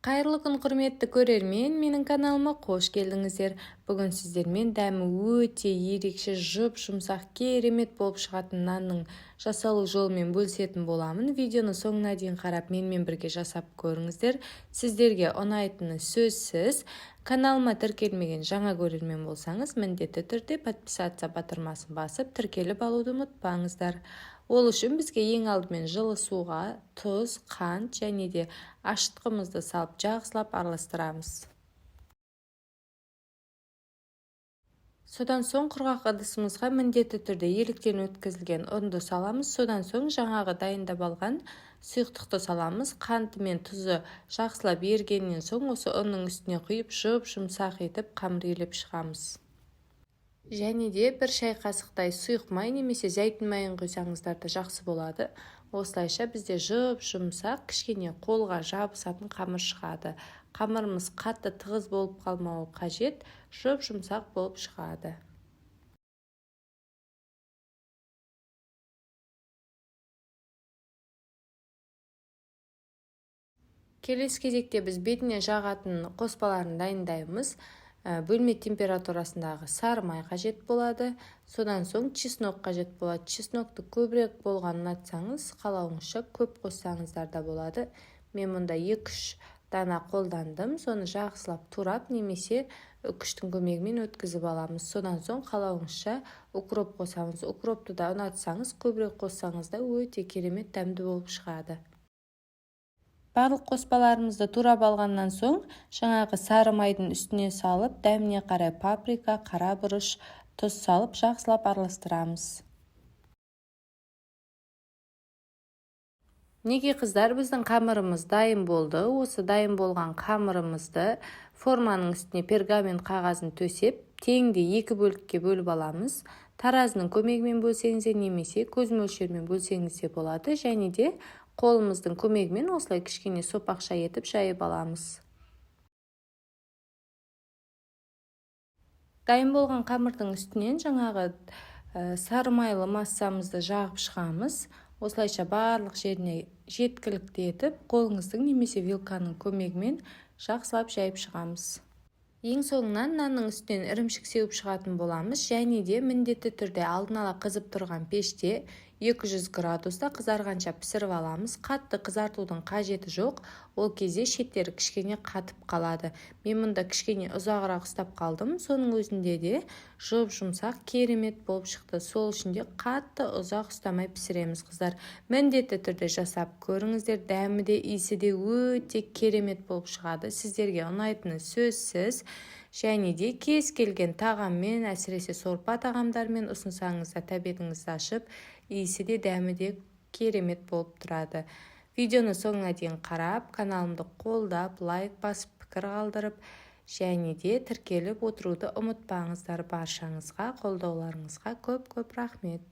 Қайырлы күн, құрметті көрермен, менің каналыма қош келдіңіздер. Бүгін сіздермен дәмі өте ерекше, жұп-жұмсақ, керемет болып шығатын нанның жасалу жолымен бөлісетін боламын. Видеоны соңына дейін қарап, менімен бірге жасап көріңіздер. Сіздерге ұнайтыны сөзсіз. Каналыма тіркелмеген жаңа көрермен болсаңыз, міндетті түрде подписаться батырмасын басып, тіркеліп алуды ұмытпаңыздар. Ол үшін бізге ең алдымен жылы суға тұз, қант және де ашытқымызды салып жақсылап араластырамыз. Содан соң құрғақ ыдысымызға міндетті түрде еліктен өткізілген ұнды саламыз. Содан соң жаңағы дайындап алған сұйықтықты саламыз. Қанты мен тұзы жақсылап ергеннен соң осы ұнның үстіне құйып, жұп-жұмсақ етіп қамыр илеп шығамыз. Және де бір шай қасықтай сұйық май немесе зәйтүн майын құйсаңыздар да жақсы болады. Осылайша бізде жұп-жұмсақ, кішкене қолға жабысатын қамыр шығады. Қамырымыз қатты тығыз болып қалмауы қажет, жұп-жұмсақ болып шығады. Келесі кезекте біз бетіне жағатын қоспаларын дайындаймыз. Бөлме температурасындағы сары май қажет болады. Содан соң чеснок қажет болады. Чеснокты көбірек болғанын ұнатсаңыз, қалауыңызша көп қоссаңыздар да болады. Мен мұнда 2-3 дана қолдандым. Соны жақсылап турап немесе үкіштің көмегімен өткізіп аламыз. Содан соң қалауыңызша укроп қосамыз. Укропты да ұнатсаңыз, көбірек қоссаңыз да өте керемет дәмді болып шығады. Барлық қоспаларымызды турап алғаннан соң жаңағы сары майдың үстіне салып, дәміне қарай паприка, қара бұрыш, тұз салып жақсылап араластырамыз. Неге қыздар, біздің қамырымыз дайын болды. Осы дайын болған қамырымызды форманың үстіне пергамент қағазын төсеп, теңдей екі бөлікке бөліп аламыз. Таразының көмегімен бөлсеңіз де, немесе көз мөлшерімен бөлсеңіз де болады. Және де қолымыздың көмегімен осылай кішкене сопақша етіп жайып аламыз. Дайын болған қамырдың үстінен жаңағы сары майлы массамызды жағып шығамыз. Осылайша барлық жеріне жеткілікті етіп, қолыңыздың немесе вилканың көмегімен жақсылап жайып шығамыз. Ең соңынан нанның үстінен ірімшік сеуіп шығатын боламыз. Және де міндетті түрде алдын ала қызып тұрған пеште 200 градуста қызарғанша пісіріп аламыз. Қатты қызартудың қажеті жоқ, ол кезде шеттері кішкене қатып қалады. Мен мұнда кішкене ұзағырақ ұстап қалдым, соның өзінде де жұп-жұмсақ керемет болып шықты. Сол үшін де қатты ұзақ ұстамай пісіреміз, қыздар. Міндетті түрде жасап көріңіздер, дәмі де, иісі де өте керемет болып шығады. Сіздерге ұнайтыны сөзсіз. Және де кез келген тағаммен, әсіресе сорпа тағамдармен ұсынсаңыз да тәбетіңізді ашып, иісі де, дәмі де керемет болып тұрады. Видеоны соңына дейін қарап, каналымды қолдап, лайк басып, пікір қалдырып, және де тіркеліп отыруды ұмытпаңыздар. Баршаңызға қолдауларыңызға көп-көп рахмет.